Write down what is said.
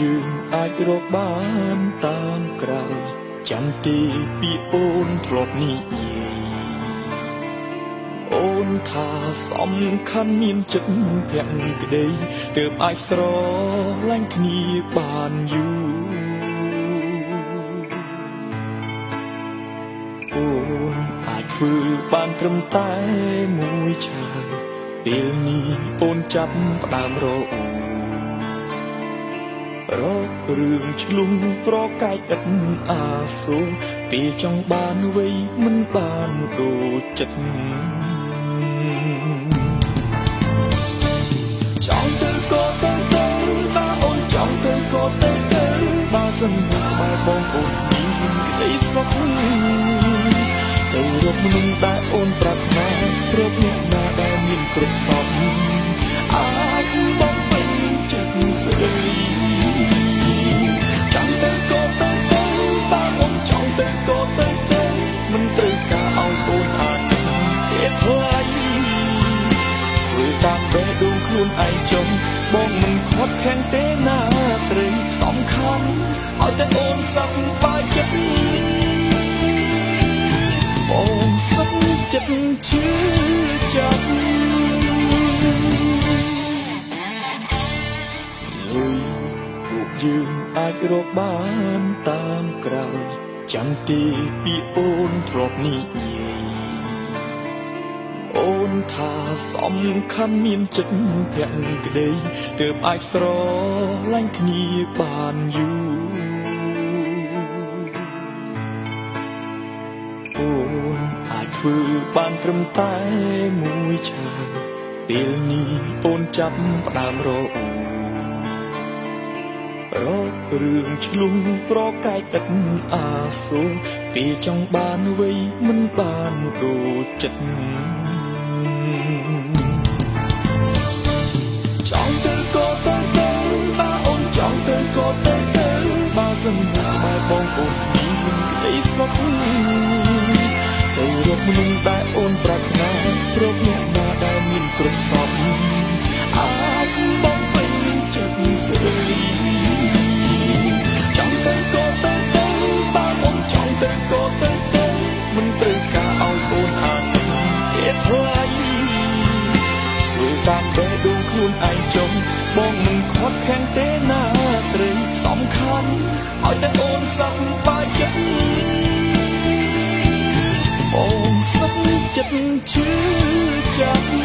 យើងអាចរកបានតាមក្រោយចាំទីពីអូនធ្លាប់និយាយអូនថាសំខាន់មានចិត្តភក្តីទើបអាចស្រឡាញ់គ្នាបានយូរអូនអាចធ្វើបានត្រឹមតែមួយឆាវពេលនេះអូនចាប់ផ្ដើមរករឿងឆ្លុំប្រកែកឥតអាសូរពេលចង់បានអ្វីមិនបានដូចចិត្តចង់ទៅក៏ទៅទៅបើអូនចង់ទៅក៏ទៅទៅបើសិនក្បែរបងអូនមានក្តីសុខទៅរកមនុស្សដែលអូនប្រាថ្នារកអ្នកណាដែលមានគ្រប់សពអាចបំពេញចិត្តស្រីចង់ទៅក៏ទៅទៅបើអូនចង់ទៅក៏ទៅទៅមិនត្រូវការឲ្យអូនអាណិតគេថ្លៃធ្វើតាមបេះដូងខ្លួនឯងចង់បងមិនខាត់ខាំងទេណាស្រីសំខាន់ឲ្យតែអូនសប្បាយចិត្តបងសុខចិត្តឈឺចាប់លុយពួកយើងអាចរកបានតាមក្រោយចាំទីពីអូនធ្លាប់និយាយអូនថាសំខាន់មានចិត្តភក្តីទើបអាចស្រឡាញ់គ្នាបានយូរអូនអាចធ្វើបានត្រឹមតែមួយឆាវពេលនេះអូនចាប់ផ្ដើមរករឿងឆ្លុំប្រកែកឥតអាសូរពេលចង់បានអ្វីមិនបានដូចចិត្តចង់ទៅក៏ទៅទៅបើអូនចង់ទៅក៏ទៅទៅបើសិនក្បែរបងអូនមានក្តីសុខទៅរកមនុស្សដែលអូនប្រាថ្នារកអ្នកណាដែលមានគ្រប់សពអាចបំពេញចិត្តស្រីចង់ទៅក៏ទៅទៅបើអូនចង់ទៅក៏ទៅទៅមិនត្រូវការឲ្យអូនអាណិតគេថ្លៃធ្វើតាមបេះដូងខ្លួនឯងចង់បងមិនខាត់ខាំងទេណាស្រីសំខាន់ឲ្យតែអូនសប្បាយចិត្តបងសុខចិត្តឈឺចាប់